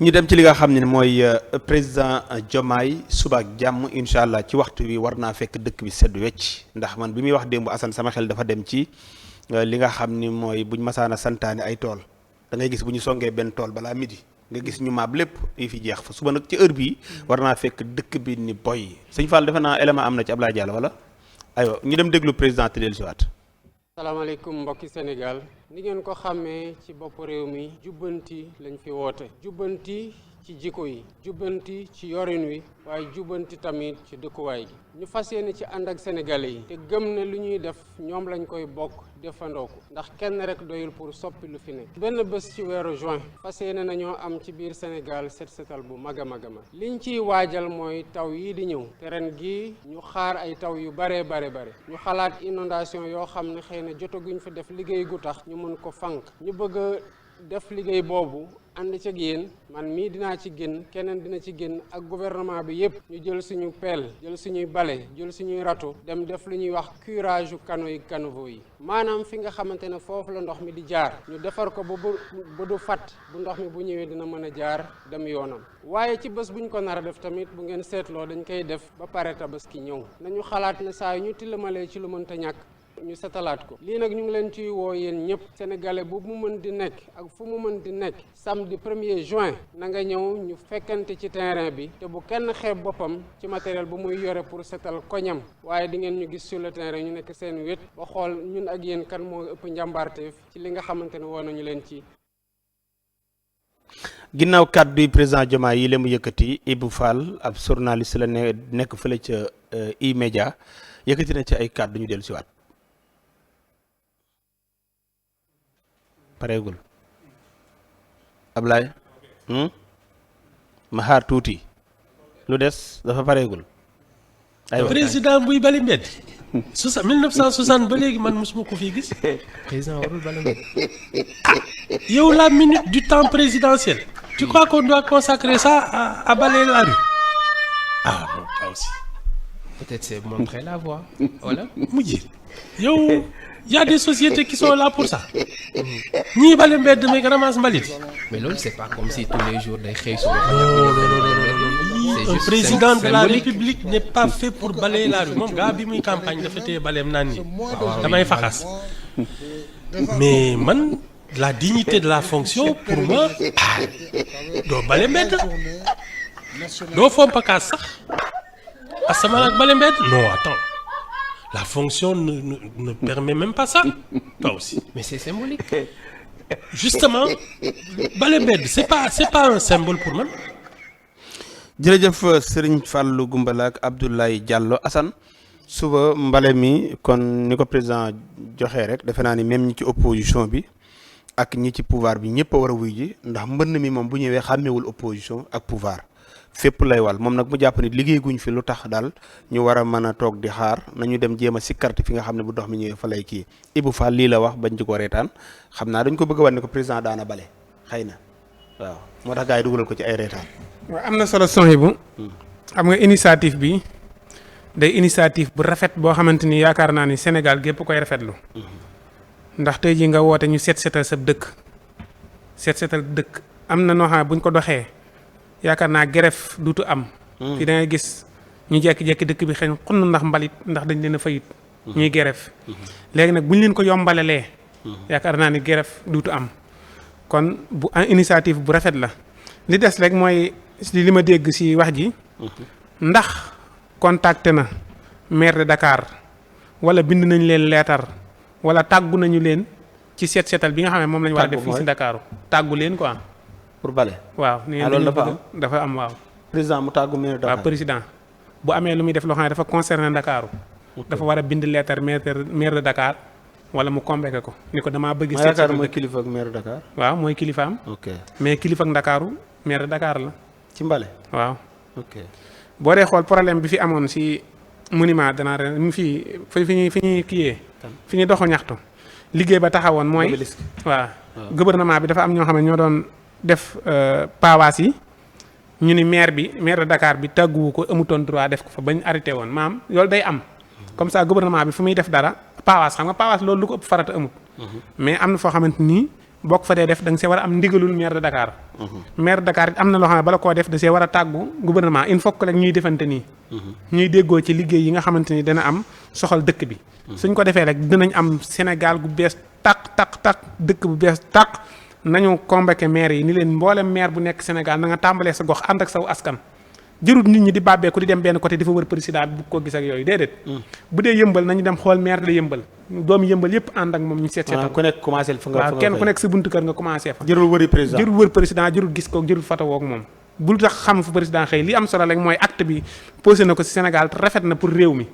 ñu dem ci li nga xam ne mooy président Diomaye suba ak jàmm incha allah ci waxtu wi war naa fekk dëkk bi sedd wecc ndax man bi muy wax démb Assane sama xel dafa dem ci li nga xam ni mooy buñ masaana santaane ay tool da ngay gis bu ñu songee benn tool balaa midi nga gis ñu maab lépp yi fi jeex fa suba nag ci heure bii war naa fekk dëkk bi ni boy sëñ Fall defe naa élément am na ci Abdoulaye Diallo wala aywa ñu dem déglu président te dellu si waat. salaamaaleykum mbokki Sénégal ni ngeen ko xàmmee ci bopp réew mi jubbanti lañ fi woote jubbanti ci jikko yi jubbanti ci yorin wi waaye jubbanti tamit ci dëkkuwaay gi ñu fas yéene ci ànd ak sénégalais yi te gëm ne lu ñuy def ñoom lañ koy bokk defandoo ko ndax kenn rek doyul pour soppi lu fi ne benn bés ci weeru juin fas yéene nañoo am ci biir Sénégal set setal bu mag a mag liñ ciy waajal mooy taw yii di ñëw te ren gi ñu xaar ay taw yu bare ñu xalaat inondation yoo xam ne xëy na jotaguñ fi def liggéey gu tax ñu mën ko fànq ñu bëgg a def liggéey boobu ànd ci ak yéen man mii dinaa ci génn keneen dina ci génn ak gouvernement bi yépp ñu jël suñu pelle jël suñuy bale jël suñuy râteau dem def lu ñuy wax curage yu canaux yi caniveaux yi maanaam fi nga xamante ne foofu la ndox mi di jaar ñu defar ko ba du fat bu ndox mi bu ñëwee dina mën a jaar dem yoonam waaye ci bés buñ ko nar a def tamit bu ngeen seetloo dañ koy def ba pare tabaski ñëw nañu xalaat ne saa yu ñu tilamalee ci lu mënta ñàkk ñu setalaat ko lii nag ñu ngi leen ciy woo yéen ñëpp sénégalais bu mu mën di nekk ak fu mu mën di nekk samedi 1er juin na nga ñëw ñu fekkante ci terrain bi te bu kenn xeeb boppam ci matériel bu muy yore pour setal koñam waaye di ngeen ñu gis sur le terrain ñu nekk seen wét ba xool ñun ak yéen kan moo ëpp njàmbaarteef ci li nga xamante ne woo nañu leen ci. ginnaaw kàddu yi président Diomaye yi la mu yëkkati Ibou Fall ab journaliste la nekk fële ca E-Media yëkkati na ci ay kàddu ñu dellu si waat. pareegul Ablaye ma xaar tuuti lu des dafa pareegul aywa président buy bali mbedd 1960 ba léegi man mosuma ko fii gis président warul bali mbedd yow la minute du temps présidentiel tu crois qu'on doit consacrer ça à balayer la rue bon ça aussi peut-être c'est montrer la voie voilà mujj yow y a des sociétés qui sont là pour ça ñii bale mbedd mi ramasse mbalit mais loolu c'est pas comme si tous les jours day xëy suba un président de la république n'est pas fait pour balayer la rue moom gaa bi muy campagne dafa téye baleem naan ni damay faxas mais man la dignité de la fonction pour moi doo bale mbedd doo fompa kaas sax asamaan ak bale mbedd non attends la fonction ne permet même pas ça. Toi aussi. Mais c'est symbolique. Justement, bale mbedd c'est pas un symbole pour man. jërëjëf Serigne Fallou Goumbala ak Abdoulaye Diallo Assane suba mbale mi kon ni ko président joxee rek defe naa ni même ñi ci opposition bi ak ñi ci pouvoir bi ñëpp a war a wuy ji ndax mbënn mi moom bu ñëwee xàmmewul opposition ak pouvoir. fépp lay wal moom nag mu jàpp ni liggéey guñ fi lu tax daal ñu war a mën a toog di xaar nañu dem jéem a sikkarte fi nga xam ne bu dox mi ñëwee fa lay kii Ibou Fall lii la wax bañ ci ko reetaan xam naa dañ ko bëgg a wan ne ko président daana bale xëy na waaw moo tax gars yi dugalal ko ci ay reetaan. waaw am na solo son bu xam nga initiative bi day initiative bu rafet boo xamante ni yaakaar naa ni Sénégal gépp koy rafetlu ndax tey jii nga woote ñu seet seetal sa dëkk am na noo xam ne buñ ko doxee. yaakaar naa greffe duutu am. fii da ngay gis ñu jekki-jekki dëkk bi xëy xunn ndax mbalit ndax dañ leen a fayit ñuy greffe léegi nag bu ñu leen ko yombalalee. yaakaar naa ni greffe duutu am. kon bu initiative bu rafet la li des rek mooy li ma dégg ci wax ji. ndax contacté na maire de Dakar wala bind nañ leen leetar wala tàggu nañu leen ci seet seetal bi nga xam ne moom lañu war a def fii ci Dakar tàggu leen quoi. pour bale. waaw nee loolu dafa am waaw. président mu tàggu maire Dakar waaw président bu amee lu muy def loo xam ne dafa concerné Dakar. dafa war a bind lettre maire de Dakar wala mu convoqué ko ni ko damaa bëgg. seet Dakar mooy kilifa ak maire Dakar. waaw mooy kilifaam. ok mais kilifa ak Dakaru maire de Dakar la. ci mbale. waaw. ok boo dee xool problème bi fi amoon si monument danaa ren mu fi ñuy kiyee. fi ñuy doxu ñaxtu. liggéey ba taxawoon mooy. waaw gouvernement bi dafa am ñoo xam ne ñoo doon. def paawaas yi ñu ni maire de Dakar bi tàgguwu ko amutoon droit def ko fa bañ arrêté woon maam loolu day am comme ça gouvernement bi fu muy def dara paawaas xam nga paawaas loolu lu ko ëpp farata amut mais am na foo xamante nii boo ko fa dee def da nga see war a am ndigalul maire de Dakar. maire de Dakar it am na loo xam ne bala koo def da see war a tàggu gouvernement il faut que rek ñuy defante nii. ñuy déggoo ci liggéey yi nga xamante ni dana am soxal dëkk bi. suñ ko defee rek dinañ am Sénégal gu bees tàq dëkk bu bees tàq nañu convoqué maire yi ni leen mboolem maire bu nekk Sénégal na nga tàmbalee sa gox ànd ak saw askan. jërut nit ñi di bàbbeeku di dem benn côté di fa wër président bi bu ko gis ak yooyu déedéet. bu dee yëmbal nañu dem xool maire la yëmbal doomu yëmbal yëpp ànd ak moom ñu seet seetal. ku nekk commencé fa nga waaw kenn ku nekk sa buntu kër nga commencé fa. jërul wëri président jërul wër président jërul gis ko jërul fatawoo ak moom. bul tax xam fu président xëy li am solo rek mooy acte bi posé na ko ci Sénégal te rafet na pour réew mi.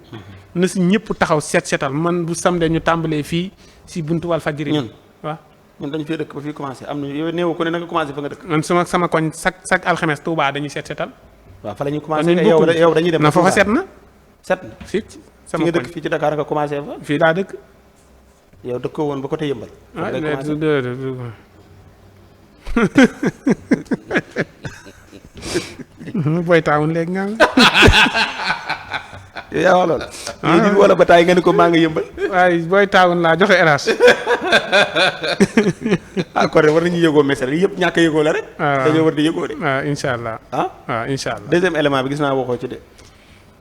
na si ñëpp taxaw seet seetal man bu samedi ñu tàmbalee fii si buntu Walfadjri. ñun waaw ñun dañu fee dëkk ba fii commencé am na yow néew ko ne na nga commencé fa nga dëkk. man sama koñ chaque alxames Touba dañuy seet seetal. waaw fa la ñuy commencé yow dañuy dem na foofa set na. set na fii sama nga dëkk fii ci Dakar nga commencé fa. fii daa dëkk. yow dëkkoo woon ba côté Yëmbal. booy taawun léegi nga. yaa wax loolu. léegi wala ba taay nga ne ko maa ngi Yëmbal. waaye booy taawun laa joxe hélas. kon war nañu yëgoo message yëpp ñàkk a yëgoo la rek. dañoo war di yëgoo de. waaw incha allah. waaw incha allah. deuxième élément bi gis naa waxoo ci de.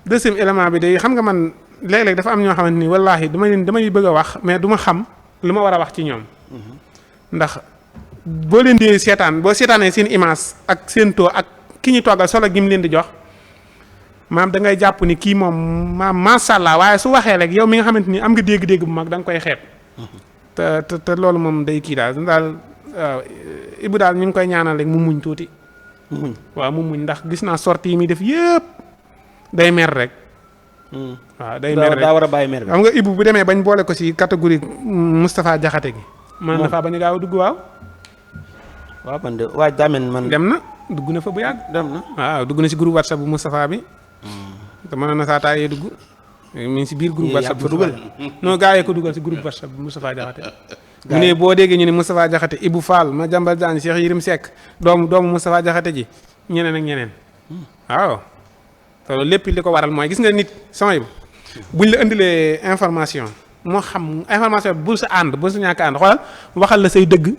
deuxième élément bi de xam nga man léeg-léeg dafa am ñoo xamante ni wallaahi damay bëgg a wax mais du ma xam lu ma war a wax ci ñoom. ndax boo leen di seetaan boo seetaanee seen image ak seen taux ak ki ñu toggal solo gi mu leen di jox maam da ngay jàpp ni kii moom maam macha allah waaye su waxee rek yow mi nga xamante ni am nga dégg-dégg bu mag da nga koy xeeb. te loolu moom day kii daal Ibou daal ñu ngi koy ñaanal rek mu muñ tuuti. waaw mu muñ ndax gis naa sortie yi muy def yëpp day mer rek. waaw day mer rek daa war a bàyyi mer bi. xam nga Ibou bu demee bañ boole ko ci catégorie Moustapha Diakhaté gi. man na faa bañ a gaaw a dugg waaw. waaw man de waaj daa mel man. dem na dugg na fa bu yàgg. dem na waaw dugg na ci groupe WhatsApp bu Moustapha bi. te mën na saa taayee dugg. mi ngi ci biir groupe WhatsApp fa dugal. non gaa yee ko dugal ci groupe WhatsApp bu Moustapha Diakhaté. mu ne boo déggee ñu ne Moustapha Diakhaté Ibou Fall ma jàmbal Diagne Cheikh Yirim Seck doomu Moustapha Diakhaté ji ñeneen ak ñeneen. waaw te loolu lépp li ko waral mooy gis nga nit sama yi buñ la indilee information moo xam information bi bul sa ànd bul sa ñàkk ànd xoolal waxal la say dëgg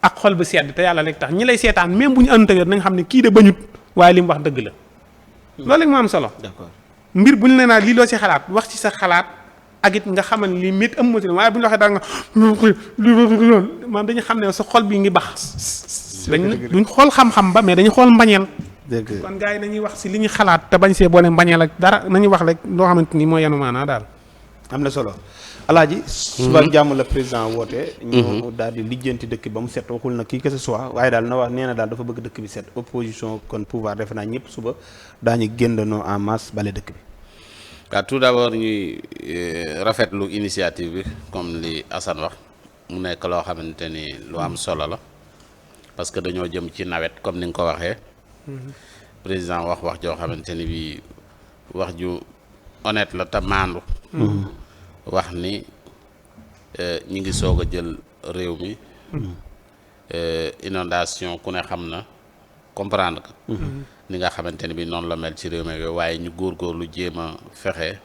ak xol bu sedd te yàlla rek tax ñi lay seetaan même bu ñu ànd tamit nañ xam ne kii de bañut waaye li mu wax dëgg la. loolu rek moo am solo. d'accord mbir bu ñu la naa lii loo ci xalaat wax ci sa xalaat ak it nga xamal ni métti am motif waaye bu ñu la waxee daal nga maanaam dañu xam ne sa xol bi ngi bax. duñ xool xam-xam ba mais dañu xool mbañeel. dëgg kon gars yi nañuy wax si li ñu xalaat te bañ see boole mbañeel ak dara nañuy wax rek loo xamante ni moo yanu maanaa daal. am na solo alaaji suba ak jàmm la président woote. ñu daal di lijjanti dëkk ba mu set waxul na kii que ce soit waaye daal na wax nee na daal dafa bëgg dëkk bi set opposition kon pouvoir defe naa ñëpp suba daañu génnandoo en masse bale dëkk bi. waaw tout d'abord ñuy rafetlu initiative bi comme li Assane wax mu nekk loo xamante ni lu am solo la parce que dañoo jëm ci nawet comme ni nga ko waxee. président wax joo xamante ni bi wax ju honnête la te maandu. wax ni ñi ngi soog a jël réew mi. inondation ku ne xam na comprendre que. ni nga xamante ni bi noonu la mel ci réew mi waaye ñu góorgóorlu jéem a fexe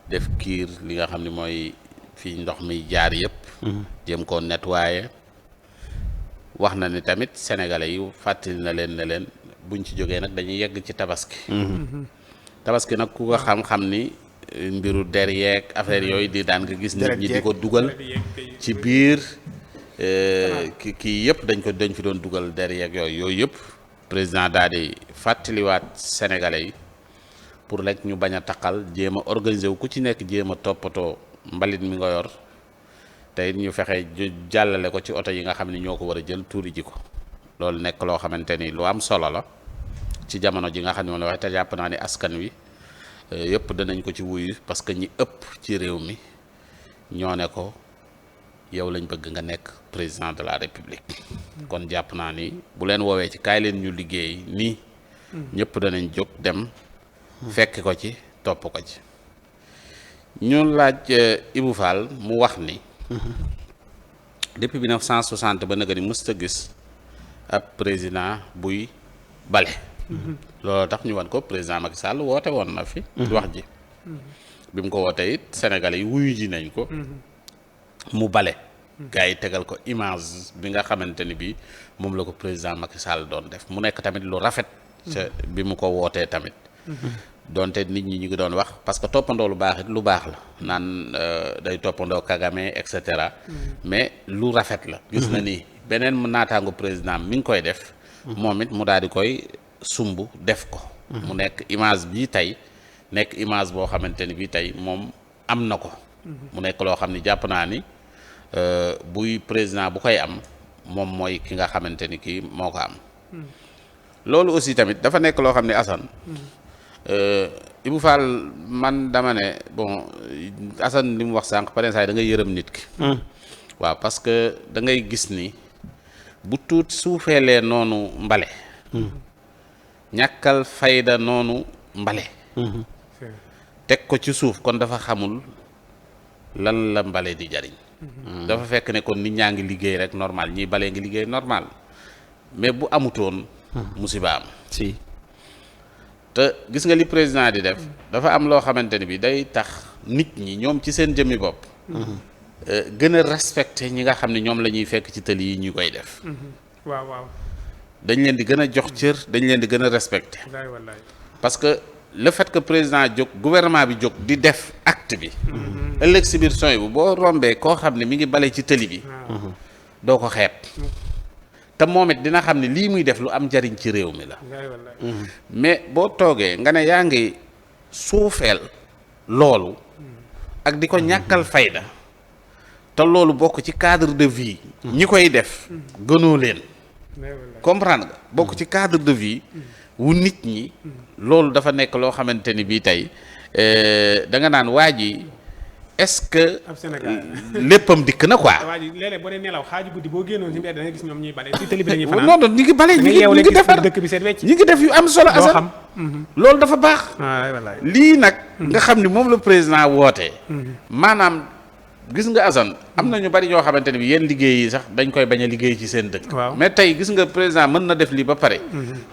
def kiir li nga xam ni mooy fii ndox mi jaar yëpp. jéem koo nettoyer. wax na ni tamit sénégalais yi fàttali na leen ne leen buñ ci jógee nag dañuy yegg ci tabaski. tabaski nag ku ko xam-xam ni mbiru der yeeg affaire yooyu di daan nga gis nit ñi di ko dugal ci biir kii yëpp dañ fi doon dugal der yeeg yooyu yëpp président daal di fàttaliwaat sénégalais yi pour rek ñu bañ a taqal jéem a organiser wu ku ci nekk jéem a toppatoo mbalit mi nga yor te it ñu fexe jàllale ko ci oto yi nga xam ne ñoo ko war a jël tuuri ji ko loolu nekk loo xamante ni lu am solo la ci jamono ji nga xam ne moom la wax te jàpp naa ni askan wi yëpp danañ ko ci wuyu parce que ñi ëpp ci réew mi ñoo ne ko yow lañ bëgg nga nekk président de la république kon jàpp naa ni bu leen woowee ci kaay leen ñu liggéey nii ñëpp danañ jóg dem fekk ko ci topp ko ci ñu laaj Ibou Fall mu wax ni depuis 1960 ba naka ni mësta gis ab président buy bale loolu tax ñu wan ko président Macky Sall woote woon na fi wax ji bi mu ko woote it Sénégalais yi wuyu ji nañ ko mu bale gars yi tegal ko image bi nga xamante ni bi moom la ko président Macky Sall doon def mu nekk tamit lu rafet ca bi mu ko wootee tamit donte nit ñi ñu ngi doon wax parce que toppandoo lu baax it lu baax la naan day toppandoo Kagame et cetera mais lu rafet la gis na ni beneen naataangu président mi ngi koy def moom it mu daal di koy sumb def ko mu nekk image bii tey nekk image boo xamante ni bii tey moom am na ko mu nekk loo xam ni jàpp naa ni buy président bu koy am moom mooy ki nga xamante ni kii moo ko am loolu aussi tamit dafa nekk loo xam ne Assane Ibou Fall man dama ne bon Assane li mu wax sànq par exemple da ngay yërëm nit ki waaw parce que da ngay gis ni bu tuut suufeelee noonu mbale ñàkkal fayda noonu mbale teg ko ci suuf kon dafa xamul lan la mbale di jariñ dafa fekk ne kon nit ñaa ngi liggéey rek normal ñiy balee ngi liggéey normal mais bu amutoon musiba am si te gis nga li président di def dafa am loo xamante ni bi day tax nit ñi ñoom ci seen jëmmi bopp gën a respecté ñi nga xam ne ñoom la ñuy fekk ci tëli yi ñu koy def waaw waaw dañ leen di gën a jox cër dañ leen di gën a respecté wallaay parce que le fait que président jóg gouvernement bi jóg di def acte bi ëllëg si biir sooy bu boo rombee koo xam ne mi ngi bale ci tëli bi doo ko xeeb te moom it dina xam ne lii muy def lu am njariñ ci réew mi la mais boo toogee nga ne yaa ngi suufeel loolu ak di ko ñàkkal fayda te loolu bokk ci cadre de vie ñi koy def gënoo leen comprendre nga bokk ci cadre de vie wu nit ñi loolu dafa nekk loo xamante ni bii tey da nga naan waa ji est-ce que léppam dikk na quoi. waa ji léeg-léeg boo dee nelaw xaaju guddi boo génnoon ci mbedd da nga gis ñoom ñuy bale ci télé bi lañuy fanaan non non ñi ngi bale ñi ngi defar dëkk bi seet wecc ñi ngi def yu am solo Assane loolu dafa baax lii nag nga xam ni moom la président wootee maanaam gis nga Assane am na ñu bari ñoo xamante ne bi yenn liggéey yi sax dañ koy bañ a liggéey ci seen dëkk mais tey gis nga président mën na def lii ba pare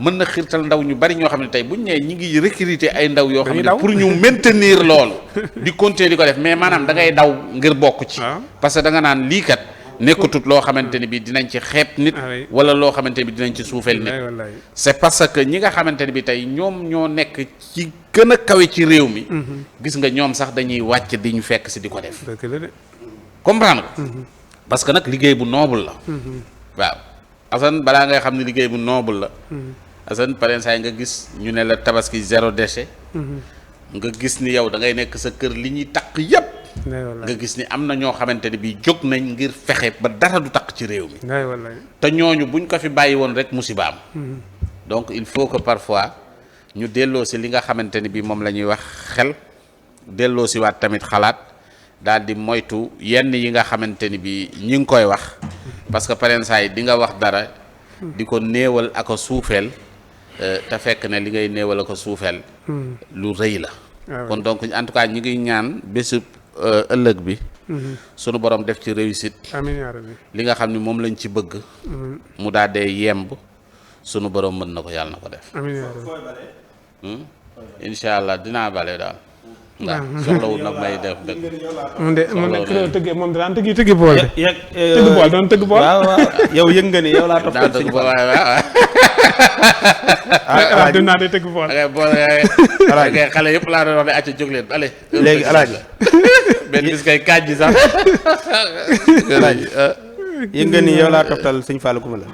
mën na xiirtal ndaw ñu bari ñoo xam ne tey buñ nee ñi ngi recruter ay ndaw yoo xam ne pour ñu maintenir loolu di continuer di ko def mais maanaam da ngay daw ngir bokk ci parce que da nga naan lii kat nekkatut loo xamante ne bi dinañ ci xeeb nit wala loo xamante ne bi dinañ ci suufeel nit c'est parce que ñi nga xamante ne bi tey ñoom ñoo nekk ci gën a kawe ci réew mi gis nga ñoom sax dañuy wàcc di ñu fekk si di ko def comprendre ko parce que nag liggéey bu noble la waaw Assane balaa ngay xam ne liggéey bu noble la Assane pareen saa yi nga gis ñu ne la tabaski 0 déchet nga gis ni yow da ngay nekk sa kër li ñuy takk yépp nga gis ni am na ñoo xamante ne bii jóg nañ ngir fexe ba dara du takk ci réew mi te ñooñu buñ ko fi bàyyi woon rek musiba am donc il faut que parfois ñu delloo si li nga xamante ni bii moom la ñuy wax xel delloo si waat tamit xalaat daal di moytu yenn yi nga xamante ni bi ñi ngi koy wax parce que pareen saa yi di nga wax dara di ko néewal ak a suufeel te fekk ne li ngay néewal ak a suufeel lu rëy la kon donc en tout cas ñi ngi ñaan bésu ëllëg bi sunu borom def ci réussite amiin yaa rabbi li nga xam ni moom lañ ci bëgg mu daal dee yemb sunu borom mën na ko yàlla na ko def amiin yaa rabbi incha allah dinaa bale daal waaw soxlawul nag may def dëgg. moom de moom de tëggee moom daan tëggi bool de. tëgg bool doon tëgg bool. waaw waaw yow yëg nga ni yow laa topp daan tëgg bool waaw. ah dinaa de tëgg bool. ok bool kay xale yëpp laa doon wax ne acca jóg leen allez. léegi alaaji benn bis kay kaaj ji sax. alaaji yëg nga ni yow laa toftal sëñ Fallou Coumba la.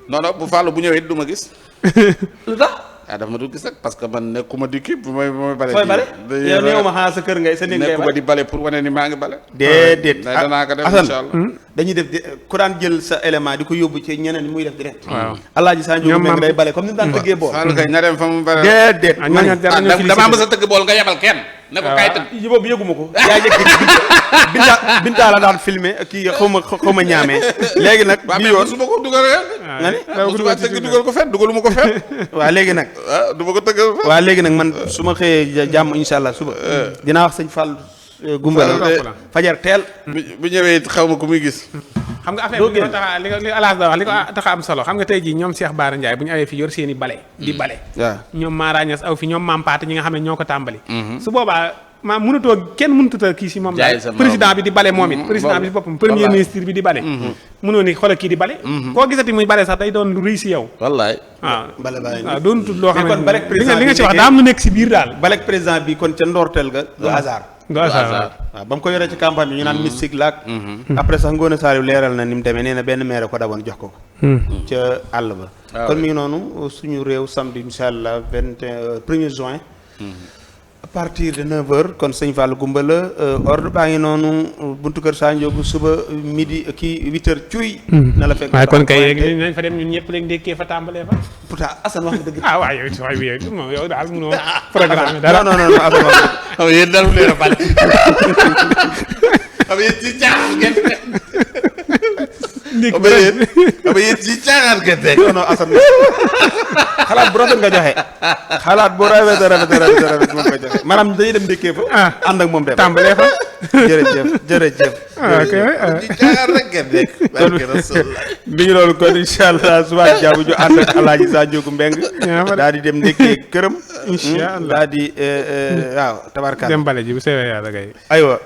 non non bu Fallou bu ñëwee it du ma gis. lu tax. dafa ma du gis rek parce que man nekkuma di kii bu may bale. fooy bale yow néew ma xanaa sa kër ngay sa néeg ngay nekkuma di bale pour wane ni maa ngi bale. déedéet danaa ko def incha allah dañuy def ku daan jël sa élément di ko yóbbu ci ñeneen muy def direct. waaw alaaji saa njóogu mel day bale comme ni mu daan tëggee bool. Fallou kay na dem fa mu bale. déedéet damaa mës a tëgg bool nga yebal kenn. ne ko kaay tëgg boobu yëguma ko. yaa jëkk binta la daan filmé kii xaw ma ñaamee. léegi nag bi yoon su ma ko dugal rek. nga ni musuma tëgg dugal ko fen dugaluma ko fen. waaw léegi nag. du ma ko tëggal fen. waaw léegi nag man su ma xëyee jàmm insha allah suba. dinaa wax sëñ Fall Gumba la fajar teel. bu ñëwee xaw ma ku muy gis. xam nga affaire bi li alaas da wax li ko tax am solo xam nga tey jii ñoom Cheikh Bara Ndiaye bu ñu awee fi yor seen i bale di bale waaw ñoom Mara Niass aw fi ñoom Maam Paate ñi nga xam ne ñoo ko tàmbali su boobaa maa mënatoo kenn mënutut a kii si moom Jaay daal sa morom. président bi di bale moom it président bi si boppam premier ministre bi di bale mënoo ni xoolal kii di bale koo gisati muy bale sax day doon lu rëy si yow wallaay. waaw bale baa ngi waaw doon tut loo mais xam kon ne balek président li nga bi ci wax liggéey- daa am lu nekk si biir daal balek président bi kon ca ndorteel ga du hasard du hasard waaw ba mu ko yoree ci campagne bi ñu naan mystique laak après sax Ngoone Saliou leeral na ni mu demee nee na benn maire ko daboon jox ko ca àll ba Ah kon oui. mi ngi noonu suñu réew samedi incha allah 1er juin à partir de 9h kon sëñ Fallou Goumba la ordre baa ngi noonu buntu kër Sa Ndiogou suba midi kii 8h cuy na la fekk waaye kon kay léegi nañ fa dem ñun ñëpp léegi ndékkee fa tàmbalee fa pourtant Assane wax nga dëgg ah waaw yow it waay bi yow moom yow daal mënoo programme dara non non non Assane wax xam nga yéen daal fu leen a bale. xam nga yéen ci caaxaan ngeen teg. ndékk xam nga yéen ci caaxaan ngeen teg. non non Assane xalaat bu rafet nga joxe xalaat bu rafet moom nga joxe maanaam dañuy dem ndékkee fa ànd ak moom dem tàmbalee fa jërëjëf ok ci caaxaan rek ngeen nekk. barke Rasulullah. bi ngi loolu kon incha allah suba jaabu ju ànd ak Alaaji Sa Ndiogou Mbeng daal di dem ndékkee këram incha allah daal di waaw tabarkalla dem bale ji bu sewee yàlla kay aywa